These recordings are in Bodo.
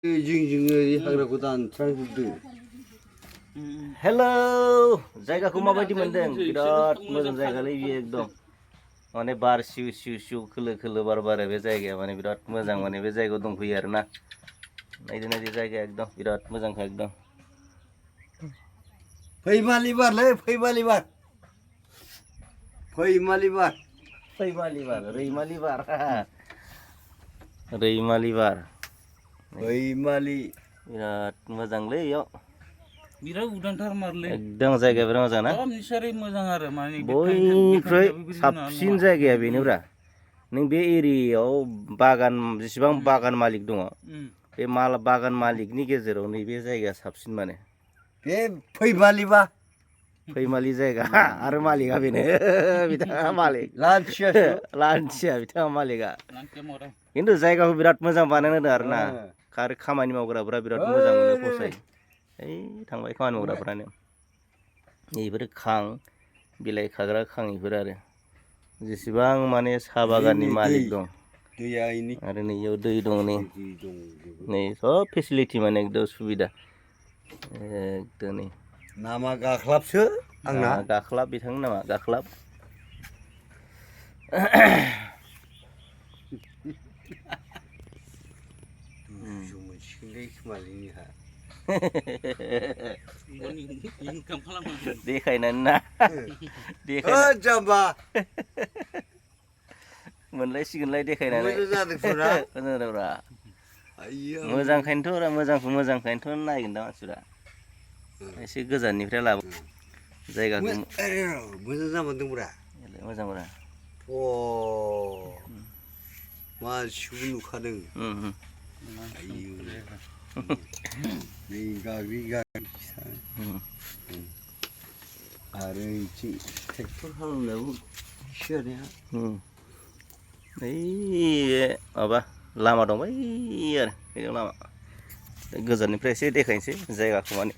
जों हाग्राखौ दानस्रांजोबदों। हेलौ जायगाखौ माबायदि मोनदों? बिराद मोजां जायगालै बियो एकदम माने बार सिउ सिउ सिउ खोलो खोलो बार बारो बे जायगाया माने बिराद मोजां माने बे जायगायाव दंफैयो आरोना। नायदो नायदो जायगाया एकदम बिराद मोजांखा एकदम। फैमालि बारलै फैमालि बार फैमालि बार फैमालि बार रैमालि बार रैमालि बार फैमालि बिराद मोजांलै इयाव बिराद उदांथार मारलै एकदम जायगाया बिराद मोजां ना निसारै मोजां आरो माने बयनिख्रुइ साबसिन जायगाया बेनोब्रा नों बे एरियायाव बागान जेसेबां बागान मालिक दङ बे बागान मालिकनि गेजेराव नैबे जायगाया साबसिन माने बे फैमालिबा फैमालि जायगा आरो मालिकआ बेनो बिथाङा मालिक लान्थिया बिथाङा मालिकआ खिन्थु जायगाखौ बिराद मोजां बानायना होदों आरोना आरो खामानि मावग्राफोरा बिराद मोजां मोनो फसायो ओइ थांबाय खामानि मावग्राफ्रानो बेफोरो खां बिलाइ खाग्रा खां बेफोर आरो जेसेबां माने साहा बागाननि मालिक दं आरो नैयाव दै दं नै सब फेसिलिटि माने एकदम सुबिदा एकदम नै नामा गाख्लाबसो आंना गाख्लाब बिथांनि नामा गाख्लाब देखायनानै ना जाम्बा मोनलायसिगोनलाय देखायनानै मोजांखायनोथ' मोजांखायनोथ' नायगोन दा मानसिफ्रा एसे गोजाननिफ्राय लाबो जायगाखौ मोजां जामारदोंब्रा मोजांब्रा मानसिखौबो नुखादों नै गाग्लि आरो बिथिं ट्रेक्टर हालेवनायावबो सिगांनिया ओइ माबा लामा दं बै आरो बेयाव लामा गोजाननिफ्राय एसे देखायनोसै जायगाखौ माने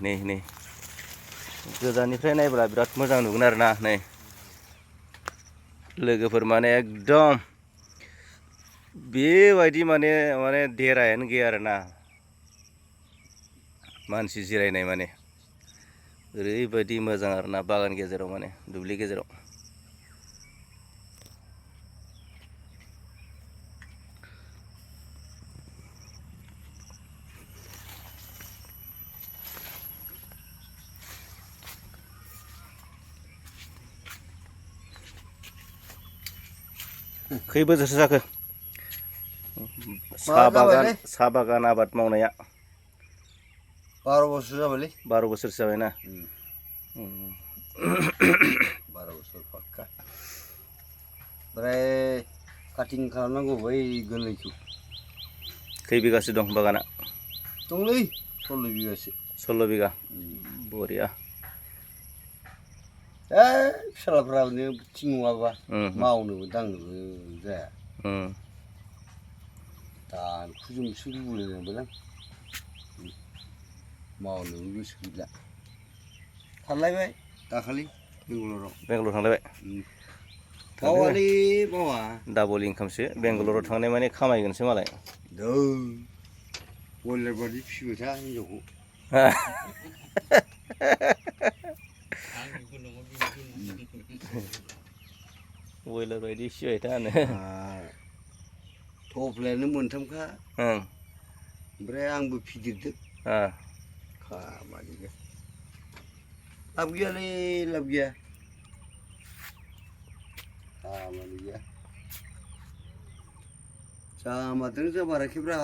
नै गोजाननिफ्राय नायब्ला बिराद मोजां नुगोन आरोना नै लोगोफोर माने एकदम बेबायदि माने देरायानो गैया आरोना मानसि जिरायनाय माने ओरैबायदि मोजां आरोना बागान गेजेराव माने दुब्लि गेजेराव खै बोसोरसो जाखो साहा बागान आबाद मावनाया 12 बोसोर जाबायलै 12 बोसोरसो जाबायना 12 बोसोर पाक्का ओमफ्राय काटिं खालामनांगौ बै गोरलैखौ खै बिगासो दं बागाना दंलै 16 बिगासो 16 बिगा बरिया फिसालाफ्रानो थिं नङाबा मावनोबो दांनोबो जाया दानखुजोबनोसो लुबैलायलांबायलां मावनोबो गोसो गैला थांलायबाय दाखालि बेंगालराव थांलायबाय मावालै मावा डाबल इनकामसो बेंगालराव थांनाय माने खामायगोनसो मालाय बयलार बादि फिसिबाय था हिनजावखौ बयलार बायदि फिसिबाय था होनो थफ्लायानो मोनथामखा ओमफ्राय आंबो फिदेरदो खामानि गैया लाब गैयालै लाब गैया खामानि गैया जामारदों जामाराखैब्रा